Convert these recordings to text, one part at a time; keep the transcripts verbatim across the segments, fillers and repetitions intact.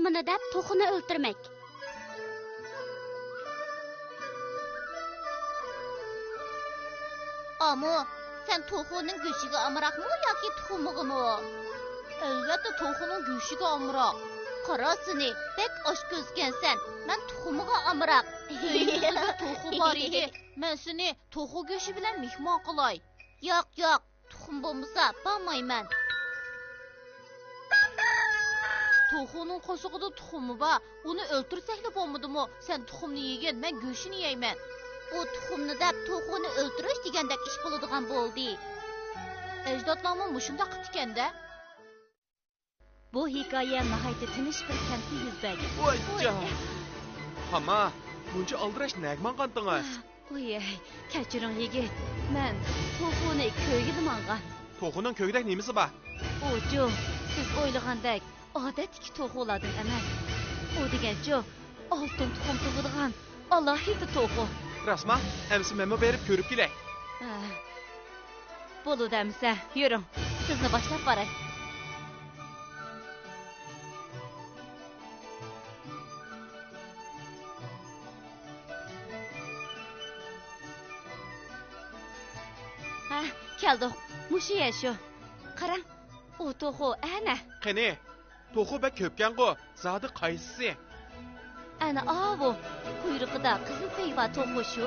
تۇخۇمىنى دەپ توخۇنى ئۆلتۈرمەك. ئامۇ، سەن توخۇنىڭ گۆشىگە ئامراقمۇ ياكى تۇخۇمىغىمۇ؟ ئەلۋەتتە، توخۇنىڭ گۆشىگە ئامراق. قارا سېنى، بەك ئاچكۆزكەنسەن. مەن تۇخۇمىغا ئامراق. ئۆيىمىزدە بىر توخۇ بار ئىدى. مەن سېنى توخۇ گۆشى بىلەن مېھمان قىلاي. ياق، ياق، تۇخۇم بولمىسا بارمايمەن. توخۇنىڭ قورسىقىدا تۇخۇممۇ بار، ئۇنى ئۆلتۈرسەكلا بولمىدىمۇ؟ سەن تۇخۇمنى يېگىن، مەن گۆشىنى يەيمەن. ئۇ تۇخۇمنى دەپ توخۇنى ئۆلتۈرۈش دېگەندەك ئىش بولىدىغان بولدى. ئەجدادلارمۇ مۇشۇنداق قىپتىكەن-دە. بۇ ھېكايە ناھايىتى تىنچ بىر كەنتتە يۈز بەرگەن. ۋاي جان! ھاما، بۇنچە ئالدىراش نەگە ماڭغانتىڭىز؟ ۋۇي، كەچۈرۈڭ يىگىت، مەن توخۇنى كۆرگىلى ماڭغان. توخۇنىڭ كۆرگۈدەك نېمىسى بار؟ ئۇچۇ، سىز ئويلىغاندەك ئادەتتىكى توخۇلاردىن ئەمەس. ئۇ دېگەنچۇ، ئالتۇن تۇخۇم تۇغىدىغان ئالاھىدە توخۇ. راستما؟ ئەمسە مەنمۇ بېرىپ كۆرۈپ كېلەي. ھە. بولىدۇ ئەمسە، يۈرۈڭ، سىزنى باشلاپ باراي. ھە، كەلدۇق. مۇشۇ يەر شۇ. قاراڭ، ئۇ توخۇ ئەنە. قېنى، توخۇ بەك كۆپكەنغۇ، زادى قايسىسى؟ ئەنە ئاۋۇ، قۇيرۇقىدا قىزىل پەي بار توخۇ شۇ.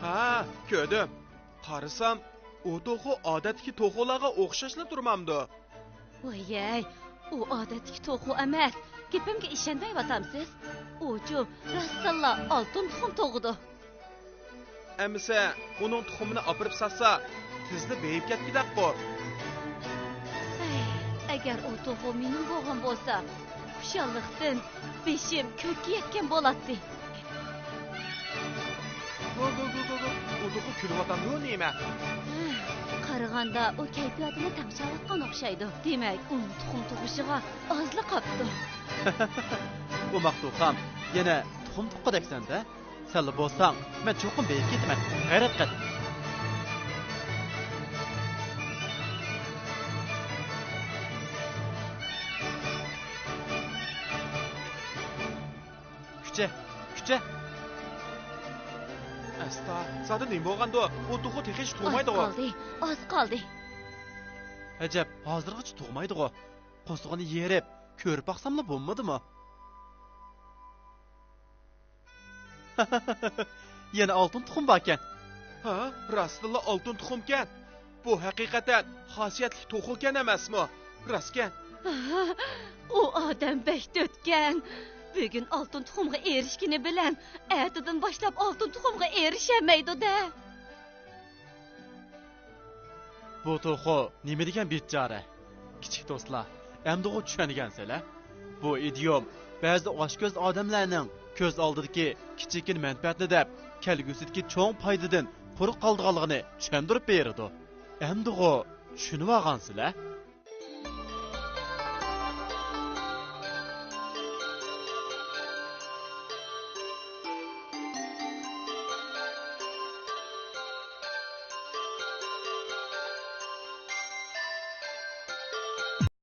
ھا، كۆردۈم. قارىسام، ئۇ توخۇ ئادەتتىكى توخۇلارغا ئوخشاشلا تۇرمامدۇ؟ ۋايەي، ئۇ ئادەتتىكى توخۇ ئەمەس. گېپىمگە ئىشەنمەيۋاتامسىز؟ ئۇچۇ راستتىنلا ئالتۇن تۇخۇم تۇغىدۇ. ئەمىسە، ئۇنىڭ تۇخۇمىنى ئاپىرىپ ساتسا، تېزلا بېيىپ كەتكۈدەكقۇ. ھەي، ئەگەر ئۇ توخۇ مېنىڭ بولغان بولسا، خۇشاللىقتىن بېشىم كۆككە يەتكەن بولاتتى. دۇ، دۇ، دۇ، دۇ، دۇ. ئۇ توخۇ كۈلۈۋاتامدۇ نېمە؟ ھە، قارىغاندا ئۇ كەيپىياتىنى تەڭشەۋاتقان ئوخشايدۇ. دېمەك، ئۇنىڭ تۇخۇم تۇغۇشىغا ئازلا قاپتۇ. ئوماق توخۇم، يەنە تۇخۇم تۇغقۇدەكسەن-دە. سەنلا بولساڭ، مەن چوقۇم بېيىپ كېتىمەن. غەيرەت قىل. كۈچە، كۈچە. ئەستا، زادى نېمە بولغاندۇ؟ ئۇ توخۇ تېخىچە تۇغمايدىغۇ. ئاز قالدى، ئاز قالدى. ئەجەب، ھازىرغىچە تۇغمايدىغۇ. قورسىقىنى يېرىپ، كۆرۈپ باقساملا بولمىدىمۇ؟ يەنە ئالتۇن تۇخۇم باركەن. ھا، راستتىنلا ئالتۇن تۇخۇمكەن. بۇ ھەقىقەتەن خاسىيەتلىك توخۇكەن ئەمەسمۇ؟ راستكەن. ئۇ ئادەم بەك دۆتكەن. بۈگۈن ئالتۇن تۇخۇمغا ئېرىشكىنى بىلەن، ئەتىدىن باشلاپ ئالتۇن تۇخۇمغا ئېرىشەلمەيدۇ-دە. بۇ توخۇ نېمە دېگەن بىچارە؟ كىچىك دوستلار، ئەمدىغۇ چۈشەنگەنسىلەر؟ بۇ ئىدىيوم بەزى ئاچكۆز ئادەملەرنىڭ كۆز ئالدىدىكى كىچىككىنە مەنپەئەتنى دەپ، كەلگۈسىدىكى چوڭ پايدىدىن قۇرۇق قالىدىغانلىقىنى چۈشەندۈرۈپ بېرىدۇ. ئەمدىغۇ چۈشىنىۋالغانسىلەر؟